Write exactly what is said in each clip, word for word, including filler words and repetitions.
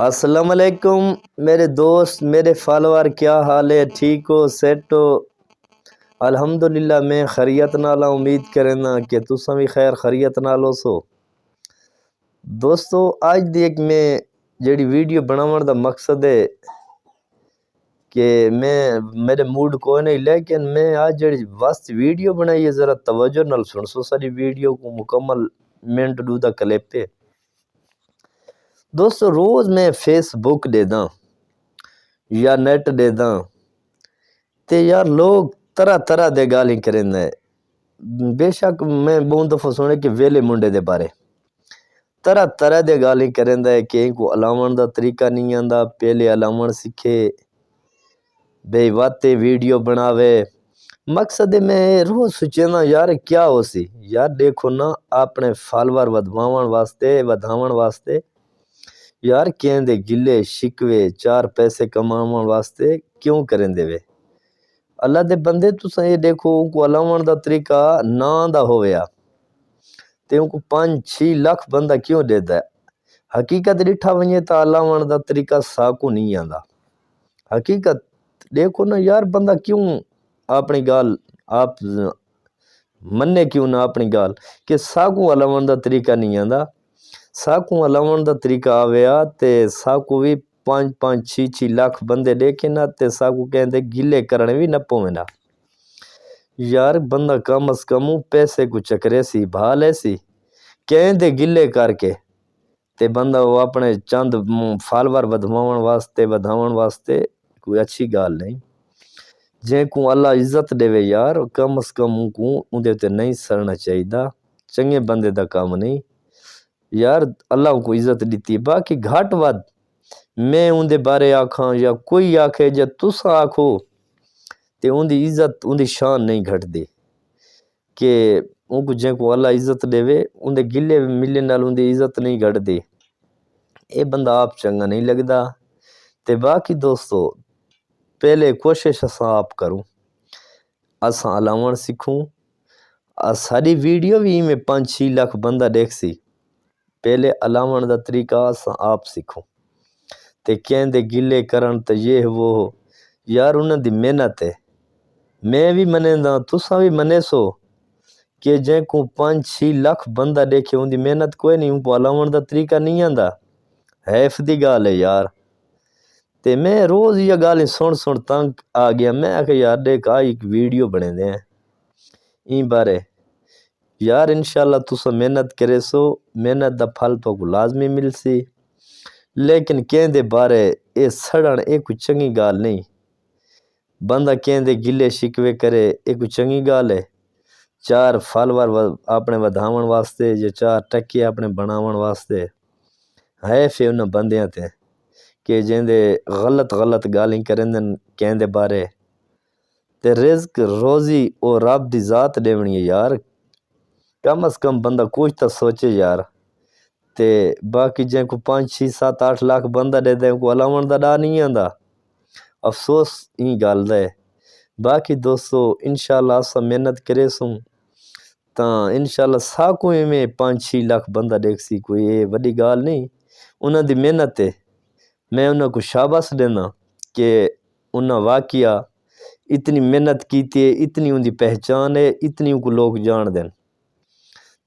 السلام علیکم میرے دوست، میرے فالوور، کیا حال ہے؟ ٹھیک ہو؟ سیٹ ہو؟ الحمدللہ میں خیریت نال ہاں۔ امید کرینداں کہ تساں وی خیر خیریت نال ہوسو۔ دوستو، اج دی ایک میں جیڑھی ویڈیو بناون دا مقصد ہے کہ میں، میرے موڈ کوئی نہیں، لیکن میں اج جیڑھی واسطے ویڈیو بنائی ہے، ذرا توجہ نال سنسو ساری ویڈیو کو، مکمل منٹ ڈو دا کلپ ہے۔ دوستو، روز میں فیس بک ݙیہداں یا نیٹ ݙیہداں تے یار، لوگ طرح طرح دے ڳالھیں کریندے۔ بے شک میں ٻہوں دفعہ سُݨے کہ ویلے منڈے دے بارے طرح طرح دے ڳالھیں کریندے کہ اینکوں الاوݨ دا طریقہ نہیں آندا، پہلے الاوݨ سکھے، بھئی وت تے ویڈیو بݨاوے۔ مقصد ہے میں روز سوچیندا یار کیا ہوسی؟ یار ݙیکھو نا، اپݨے فالوور ودھواوݨ واسطے، ودھاوݨ واسطے یار کہیں دے گلے شکوے، چار پیسے کماوݨ واسطے کیوں کریندے وے؟ اللہ دے بندے، تساں اے ݙیکھو، اونکوں الاوݨ دا طریقہ ناں دا ہووے ہا تے اونکوں پنج چھی لکھ بندہ کیوں ݙیہدا ہے؟ حقیقت ݙٹھا ونڄے تاں الاوݨ دا طریقہ ساکوں نہیں آندا۔ حقیقت ݙیکھو نا یار، بندہ کیوں اپݨی ڳالھ آپ منے کیوں نہ اپݨی ڳالھ کہ ساکوں الاوݨ دا طریقہ نہیں آندا۔ ساکوں الاوݨ دا طریقہ آوے ہا تے ساکوں وی پنج پنج چھی چھی لکھ بندے ݙیکھن ہا تے ساکوں کہیں دے گلے کرݨ وی نہ پوون ہا۔ یار بندہ کم از کم اوں پیسے کوں چکریسی، بھا لیسی، کہیں دے گلے کر کے تے بندہ او اپݨے چند فالوور ودھواوݨ واسطے، ودھاوݨ واسطے کوئی اچھی ڳالھ نہیں۔ جینکوں اللہ عزت ݙیوے یار، کم از کم اونکوں اوندے اتے نہیں سڑݨا چاہیدا۔ چنڳے بندے دا کم نہیں یار، اللہ اونکوں عزت ݙتی۔ باقی گھٹ ودھ میں اوندے بارے آکھاں یا کوئی آکھے یا تساں آکھو تے اوندی عزت، اوندی شان نہیں گھٹدی۔ کہ اونکوں، جینکوں اللہ عزت ݙیوے، اوندے گلے ملے نال اوندی عزت نہیں گھٹدی۔ اے بندہ آپ چنڳا نہیں لڳدا۔ تے باقی دوستو، پہلے کوشش اساں آپ کروں، اساں الاوݨ سکھوں۔ اساݙی ویڈیو وی ایویں پنج چھی لکھ بندہ ݙیکھسی۔ پہلے الاوݨ دا طریقہ اساں آپ سکھوں تے کہیں دے گلے کرݨ تے یہ وہ، یار انہاں دی محنت ہے۔ میں وی منینداں، تساں وی منیسو کہ جینکوں پنج چھی لکھ بندہ ݙیکھے، اوندی محنت کوئی نہیں، اونکوں الاوݨ دا طریقہ نہیں آندا۔ حیف دی ڳالھ ہے یار۔ تے میں روز ایہا ڳالھیں سُݨ سُݨ تنگ آ ڳیا۔ میں آکھیا یار ݙیکھ، آ ہک ویڈیو بݨیندے ہیں ایں بارے۔ یار انشاءاللہ تساں محنت کریسو، محنت دا پھل تہاکوں لازمی ملسی۔ لیکن کہیں دے بارے اے سڑݨ، اے کوئی چنڳی ڳالھ نہیں۔ بندہ کہیں دے گلے شکوے کرے، اے کوئی چنڳی ڳالھ ہے؟ چار فالوور و-، اپݨے ودھاوݨ واسطے یا چار ٹکے اپݨے بݨاوݨ واسطے۔ حیف ہے انہاں بندیاں تے کہ جیندے غلط غلط ڳالھیں کریندن کہیں دے بارے۔ تے رزق روزی او رب دی ذات ݙیوݨی ہے یار۔ کم از کم بندہ کجھ تاں سوچے یار۔ تے باقی جینکوں پنج، چھی، ست، اٹھ لکھ بندہ ݙیہدے، اونکوں الاوݨ دا ݙا نہیں آندا۔ افسوس ایں ڳالھ دا ہے۔ باقی دوستو، انشاءاللہ اساں محنت کریسوں تاں انشاءاللہ ساکوں ایویں پنج، چھی لکھ بندہ ݙیکھسی، کوئی اے وݙی ڳالھ نہیں۔ انہاں دی محنت ہے، میں انہاں کوں شاباس ݙینداں کہ انہاں واقعہ اتنی محنت کیتی ہے، اتنی اوندی پہچان ہے، اتنی اونکوں لوک ڄاݨدن۔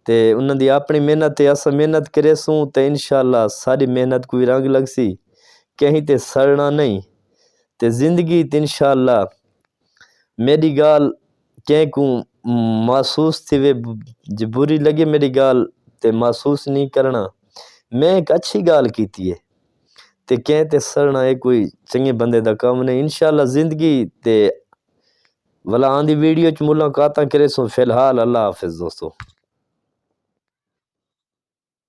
تے انہاں دی اپݨی محنت ہے، اساں محنت کریسوں تے انشاءاللہ ساݙی محنت کوں وی رنگ لڳسی، کہیں تے سڑݨا نہیں۔ تے زندگی تے انشاءاللہ میݙی ڳالھ کہیں کوں محسوس تھیوے، جے بری لڳے میݙی ڳالھ تے محسوس نہیں کرݨا۔ میں ہک اچھی ڳالھ کیتی ہے تے کہیں تے سڑݨا، اے کوئی چنڳے بندے دا کم نہیں۔ انشاءاللہ زندگی تے ولا آندی ویڈیو چ ملاقاتاں کریسوں۔ فی الحال اللہ حافظ دوستو۔